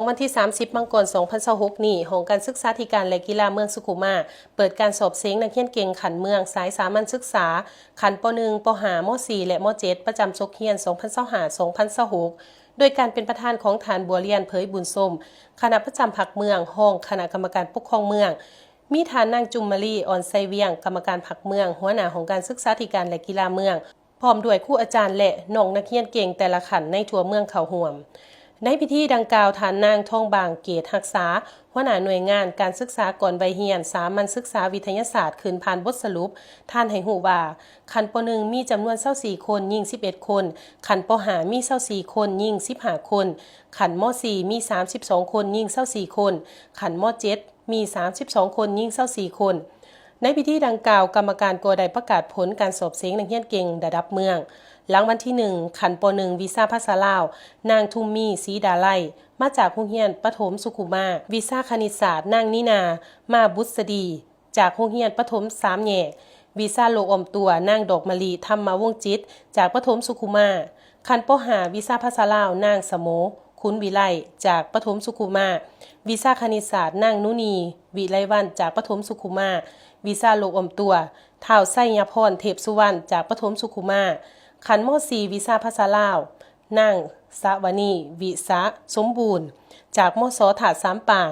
ວັນທີສາມສິບ ມັງກອນ ສອງພັນຊາວຫົກນີ້, ຫ້ອງການສຶກສາທິການ ແລະ ກິລາເມືອງສຸຂຸມາ ເປີດການສອບເສັງນັກຮຽນເກັ່ງຂັ້ນເມືອງສາຍສາມັນສຶກສາ ຂັ້ນ ປໍໜຶ່ງ ປໍຫ້າ ປໍສີ່ ແລະ ປໍເຈັດ ປະຈຳສົກຮຽນ ສອງພັນຊາວຫ້າ ສອງພັນຊາວຫົກ ໂດຍການເປັນປະທານຂອງທ່ານ ບົວລຽນ ເຜີຍບຸນຊົມ ຄະນະປະຈຳພັກເມືອງ, ຮອງຄະນະກຳມະການປົກຄອງເມືອງ, ມີທ່ານນາງ ຈຸມມະລີ ອ່ອນໄຊວຽງ ກຳມະການພັກເມືອງ, ຫົວໜ້າຫ້ອງການສຶກສາທິການ ແລະ ກິລາເມືອງ, ພ້ອມດ້ວຍຄູອາຈານ ແລະ ນ້ອງນັກຮຽນເກັ່ງແຕ່ລະຂັ້ນໃນທົ່ວເມືອງເຂົ້າຮ່ວມ. ໃນພິທີດັ່ງກ່າວ, ທ່ານນາງ ທອງບາງ ເກດຮັກສາ ຫົວໜ້າໜ່ວຍງານການສຶກສາກ່ອນໄວຮຽນ ສາມັນສຶກສາວິທະຍາສາດ ຂຶ້ນຜ່ານບົດສະຫຼຸບ. ທ່ານໃຫ້ຮູ້ວ່າ ຂັ້ນ ປໍໜຶ່ງ ມີຈຳນວນ ຊາວສີ່ຄົນ, ຍິງ ສິບເອັດຄົນ, ຂັ້ນ ປໍຫ້າ ມີ ຊາວສີ່ຄົນ, ຍິງ ສິບຫ້າຄົນ, ຂັ້ນ ປໍສີ່ ມີ ສາມສິບສອງຄົນ, ຍິງ ຊາວສີ່ຄົນ, ຂັ້ນ ປໍເຈັດ ມີ ສາມສິບສອງຄົນ, ຍິງ ຊາວສີ່ຄົນ. ໃນພິທີດັ່ງກ່າວ, ກຳມະການກໍໄດ້ປະກາດຜົນການສອບເສັງນັກຮຽນເກັ່ງລະດັບເມືອງ. ລາງວັນທີໜຶ່ງ ຂັ້ນ ປໍໜຶ່ງ ວິຊາພາສາລາວ, ນາງ ທຸມມີ ສີດາໄລ ມາຈາກໂຮງຮຽນປະຖົມສຸຂຸມາ, ວິຊາຄະນິດສາດ, ນາງ ນີນາ ມາບຸດສະດີ ຈາກໂຮງຮຽນປະຖົມສາມແຍກ, ວິຊາໂລກອ້ອມຕົວ, ນາງ ດອກມະລິ ທຳມະວົງຈິດ ຈາກປະຖົມສຸຂຸມາ, ຂັ້ນ ປໍຫ້າ ວິຊາພາສາລາວ, ນາງ ສະໂໝ ຂຸນວິໄລ ຈາກປະຖົມສຸຂຸມາ, ວິຊາຄະນິດສາດ, ນາງ ນູນີ ວິໄລວັນ ຈາກປະຖົມສຸຂຸມາ, ວິຊາໂລກອ້ອມຕົວ, ທ້າວ ໄຊຍະພອນ ເທບສຸວັນ ຈາກປະຖົມສຸຂຸມາ, ຂັ້ນ ມໍສີ່ ວິຊາພາສາລາວ, ນາງ ສະວະນີ ວິສະສົມບູນ ຈາກ ມສ ທ່າສາມປາງ,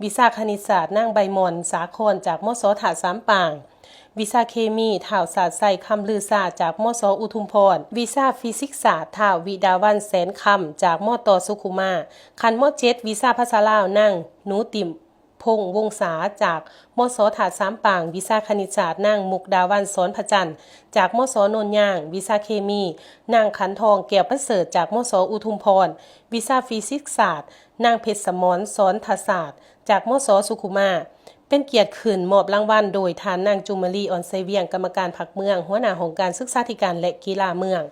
ວິຊາຄະນິດສາດ, ນາງ ໃບໝອນ ສາຄອນ ຈາກ ມສ ທ່າສາມປາງ, ວິຊາເຄມີ, ທ້າວ ສາດໄຊ ຄຳລືຊາ ຈາກ ມສ ອຸທຸມພອນ, ວິຊາຟີຊິກສາດ, ທ້າວ ວິດາວັນ ແສນຄຳ ຈາກ ມຕ ສຸຂຸມາ, ຂັ້ນ ມໍເຈັດ ວິຊາພາສາລາວ, ນາງ ໜູຕິມ ພົງ ວົງສາ ຈາກ ມສ ທ່າສາມປາງ, ວິຊາຄະນິດສາດ, ນາງ ມຸກດາວັນ ສອນພະຈັນ ຈາກ ມສ ໂນນຍາງ, ວິຊາເຄມີ, ນາງ ຂັນທອງ ແກ້ວປະເສີດ ຈາກ ມສ ອຸທຸມພອນ, ວິຊາຟີຊິກສາດ, ນາງ ເພັດສະໝອນ ສອນທະສາດ ຈາກ ມສ ສຸຂຸມາ. ເປັນກຽດຂຶ້ນມອບລາງວັນໂດຍທ່ານນາງ ຈຸມມະລີ ອ່ອນໄຊວຽງ ກຳມະການພັກເມືອງ, ຫົວໜ້າຫ້ອງການສຶກສາທິການ ແລະ ກິລາເມືອງ.